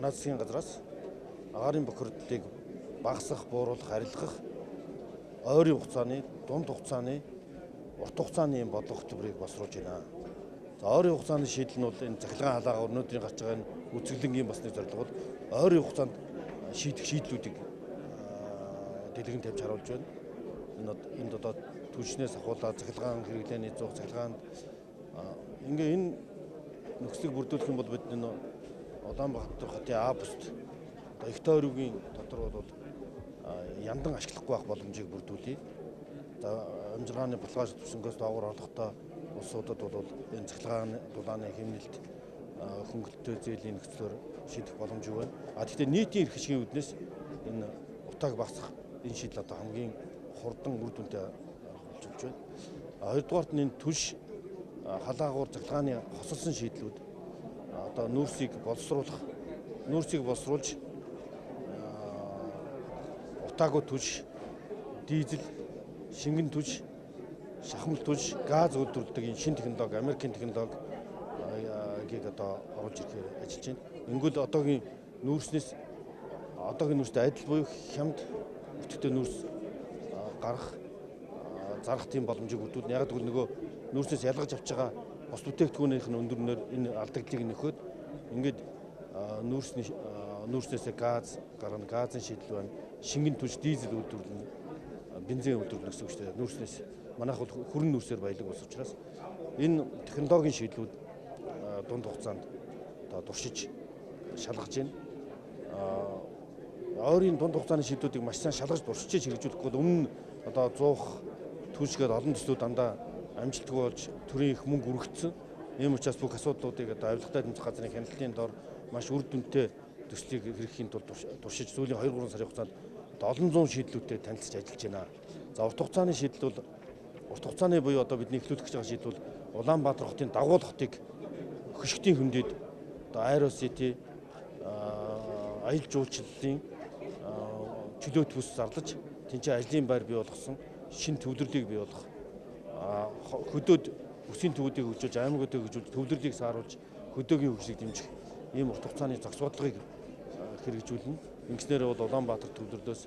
Манай засгийн газраас агаарын бохирдлыг багасгах, бууруулах, арилгах ойрын хугацааны, дунд хугацааны, урт хугацааны юм бодлого хөтөлбөрийг боловсруулж байна. За ойрын хугацааны шийдэл нь бол энэ цахилгаан халаагаар өнөөдрийн гарч байгаа энэ үзэсгэлэнгийн бас нэг зорилго бол ойрын хугацаанд шийдэх шийдлүүдийг дэлгэн тавьж харуулж байна. Энд одоо түлшнээс ахуулаад цахилгаан хэрэглээний зуух, цахилгаанд ингээ энэ нөхцөлийг бүрдүүлэх юм бол бид энэ Улаанбаатар хотын А бүст одоо их тойргийн дотор бол яндан ашиглахгүй байх боломжийг бүрдүүлье. За амжиргааны баталгаажлалт түвшингээс доогуур орлоготой улсуудад бол энэ цахилгаан дулааны хэмнэлт хөнгөлөлттэй зээлийн нөхцлөөр шийдэх боломжгүй байна. А гэхдээ нийтийн эрх ашигын үүднээс энэ утааг багасгах энэ шийдэл одоо хамгийн хурдан үр дүнтэй болж байна. Хоёрдугаарт нь энэ түлш халаагуур цахилгааны хосолсон шийдлүүд одоо нүүрсийг боловсруулж утаагүй түлш, дизель, шингэн түлш, шахмал түлш, газ үйлдвэрлэдэг энэ шинэ технологи, Америкийн технологиг одоо оруулж ирэхээр ажиллаж байна. Ингүүл одоогийн нүүрснээс одоогийн нүүрстэй адил буюу хямд өтөгтэй нүүрс гарах, зарах тийм боломжийг бүрдүүлнэ. Яг гэвэл нөгөө нүүрснээс ялгаж авч байгаа бус бүтээгдэхүүнийх нь өндөрнөр энэ алдагдлыг нөхөд ингээд нүүрснээсээ газ гаргана, газын шийдэл байна, шингэн түлш, дизель үйлдвэрлэнэ, бензин үйлдвэрлэнэ гэсэн үг шүү дээ. Нүүрснээс манайх бол хүрэн нүүрсээр баялаг улс учраас энэ технологийн шийдлүүд дунд хугацаанд одоо туршиж шалгаж байна. Ойрын дунд хугацааны шийдлүүдийг маш сайн шалгаж туршиж хэрэгжүүлэхгүй бол өмнө одоо зуух түлшгээд олон төслүүд дандаа амжилтгүй болж төрийн их мөнгө өргөцсөн. Ийм учраас бүх асуудлуудыг одоо авилгатай тэмцэх газрын хяналтын дор маш үр дүнтэй төслийг хэрэгхэхийн тулд туршиж сүүлийн 2-3 сарын хугацаанд одоо олон зуун шийдлүүдтэй танилцж ажиллаж байна. За урт хугацааны шийдэл бол урт хугацааны буюу одоо бидний эхлүүлэх гэж байгаа шийдэл бол Улаанбаатар хотын дагуул хотыг хөшигтийн хөндийд одоо Аэро Сити аялал жуулчлалын чөлөөт бүс зарлаж тэнцээ ажлын байр бий болгосон, шинэ төвлөрлийг бий болгох, хөдөөд бүсийн төвүүдийг хөгжүүлж, аймагуудыг хөгжүүлж, төвлөрлийг сааруулж, хөдөөгийн хөгжлийг дэмжих ийм урт хугацааны зохис бодлогыг хэрэгжүүлнэ. Ингэснээр бол Улаанбаатар төвлөрлөөс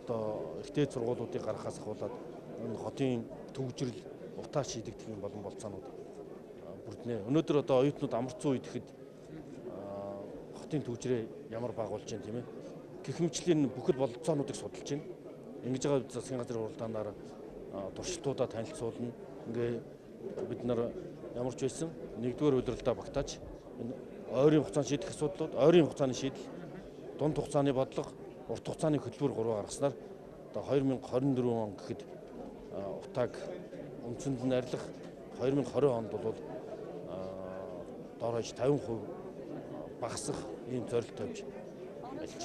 одоо их дээд сургуулиудыг гаргахаас ахуулаад энэ хотын төвжирэл утаа шийдэгдэх юм болон болцоонууд бүрднэ. Өнөөдөр одоо оюутнууд амарцсан үед ихэд хотын төвжрээ ямар бага болж байна тийм ээ. Гэх мэтлийн бүхэл бололцоонуудыг судалж байна. Ингэж байгаа засгийн газрын хуралдаанаар туршилтуудаа танилцуулна. Ингээ бид нар ямар ч байсан нэгдүгээр удирдалтаа багтааж энэ ойрын хугацаанд шийдэх асуудлууд, ойрын хугацааны шийдэл, дунд хугацааны бодлого, урт хугацааны хөтөлбөр гурван гаргаснаар одоо 2024 он гэхэд утааг үндсэнд нь арилгах, 2020 онд бол дор хаяж 50% багасгах ийм зорилт тавьж ажиллаж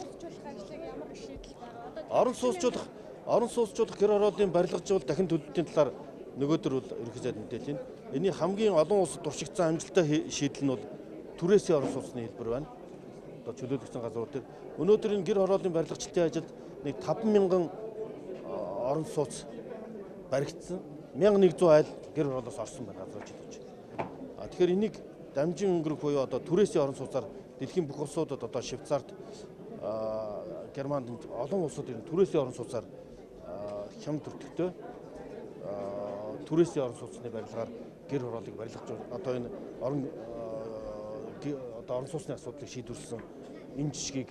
байна. Орон сууцжуулах гэр хорооллын барилгажуул дахин төлөлтийн талаар нөгөөдөр бол ерөнхий сайд мэдээлэл байна. Энийн хамгийн олон улсад туршигдсан амжилттай шийдэл нь бол түрээсийн орон сууцны хэлбэр байна. Одоо чөлөөлөгдсөн газрууд дээр өнөөдөр энэ гэр хорооллын барилгачлалтын ажилд нэг 5,000 орон сууц баригдсан, 1,100 айл гэр хороолоос орсон байна газрууд жилж. А тэгэхээр энийг дамжин өнгөрөх буюу одоо түрээсийн орон сууцаар дэлхийн бүх улсуудад одоо Швейцарт, Германд олон улсууд энэ түрээсийн орон сууцаар хямд төртөгтэй түрээсийн орон сууцны барилгаар гэр хорооллыг барилгаж одоо энэ орон одоо орон сууцны асуудлыг шийдвэрлэсэн энэ жишгийг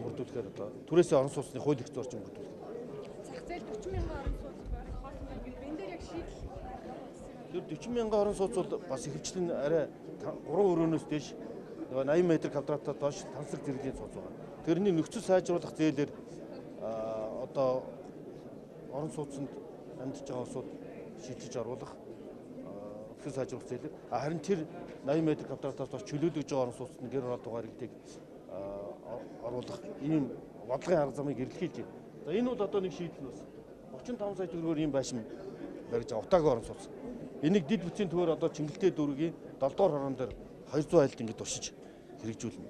мөрдүүлэхээр одоо түрээсийн орон сууцны хууль эрх зүйн орчин мөрдүүлэх. Зах зээл 40,000 орон сууц барих гэдэг энэ дээр яг шийдэл Тэр 40,000 орон сууц бол бас ихэвчлэн арай 3 өрөөнөөс дээш 80 м квадратаар доош тансаг зэрэглэлийн сууц байгаа. Тэрний нөхцөл сайжруулах зээлээр одоо орон сууцнд амьдарч байгаа улсууд шилжиж оруулах нөхцөл сайжруулах зээлээр. Харин тэр 80 м квадратаас доош чөлөөлөж байгаа орон сууцнд гэр хороол дугаар иргэдийг оруулах ийм бодлогын арга замыг эрэлхийлж байна. За энэ бол одоо нэг шийдэл нь бас 35 сая төгрөгөөр ийм байшин барьж байгаа утаагүй орон сууц. Энийг дид бүтцийн төвөөр одоо Чингэлтэй дүүргийн 7 дугаар хорон дээр 200 айлд ингээд туршиж хэрэгжүүлнэ.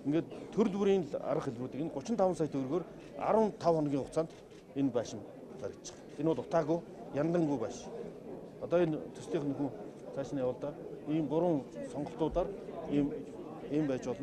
Ингээд төрөл бүрийн арга хэлбэрүүдийг энэ 35 сая төгрөгөөр 15 хоногийн хугацаанд энэ байшин баригдаж байгаа. Энэ бол утаагүй, яндангүй байшин. Одоо энэ төслийнх нь хүн цааш нь явал да. Ийм гурван сонголтуудаар ийм байж болно.